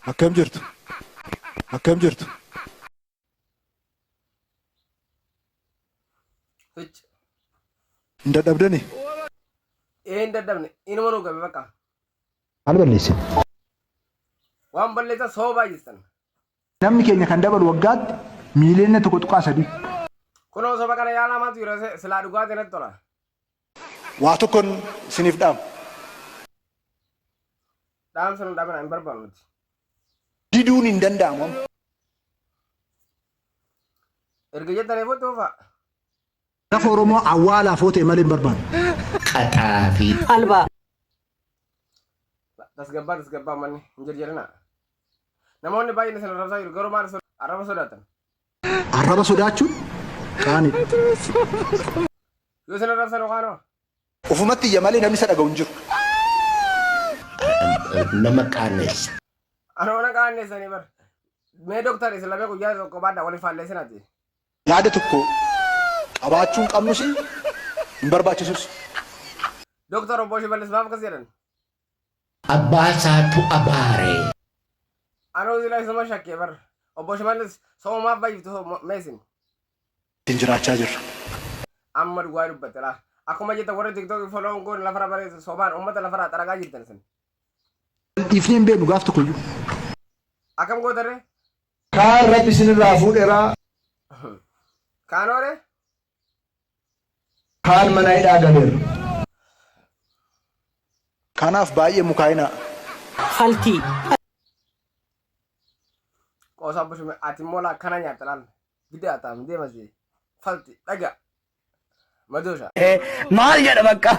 Akkam jirtu? Akkam jirtu? Hicc. Hin dadhabdani? Ee hin dadhabne. Inuma nu gabe bakka. Maal balleessine? Waan balleessan soba baay'istan. Namni keenya kan dabalu waggaatti miiliyoona 1.3. Kunoo soba kana yaalaa maaltu jira silaa dhugaatii natti tola. Waa tokkon isiniif dhaama. Dhaamsa nu dhaamina hin barbaannu nuti. Diduun hin danda'amu amma. Erga jettanii booda oofaa. Lafa Oromoo awwaalaaf yoo ta'e malee hin barbaannu. Qaxaafi. Albaa. Tasgabbaa tasgabbaa manni hin jarjarinaa. Namoonni baay'een isin arrabsaa jiru garuu maal arraba sodaatan? Arraba sodaachuun qaaniidha. Yoo isin arrabsan yookaan hoo? Ofumatti iyya malee namni isa dhaga'u hin jiru. Nama qaanessa. Anoo na qaanneessanii bar. Mee doktar isin lamee guyyaa tokko baadhaa waliin faalleessinaati. Yaada tokko qabaachuu hin qabnus hin barbaachisus. Doktar obbo Shimallis maaf akkas jedhan? Abbaa isaatu abaare. Anoo sila isuma shakkee bar. Obbo Shimallis sooma maaf baay'iftu mee isin? Ittiin jiraachaa jirra. Amma dhugaa dubbatte laa. Akkuma jettan warri TikTok follow hin goone lafarra baree sobaan uummata lafarraa xaragaa jirtan isin. Wal dhiifnee hin beeknu gaaf tokkoyyuu. Akkam gootarree? Kaan Rabbi isinirraa fuudheera. Kaan hoore? Kaan mana hidhaa galeera. Kanaaf baay'ee mukaa'inaa. Faltii. Qoosaa bushume ati immoo laa kana nyaatta laal. Gidee ataam deema si. Falti dhaga. Madoosha. Maal jedha bakka.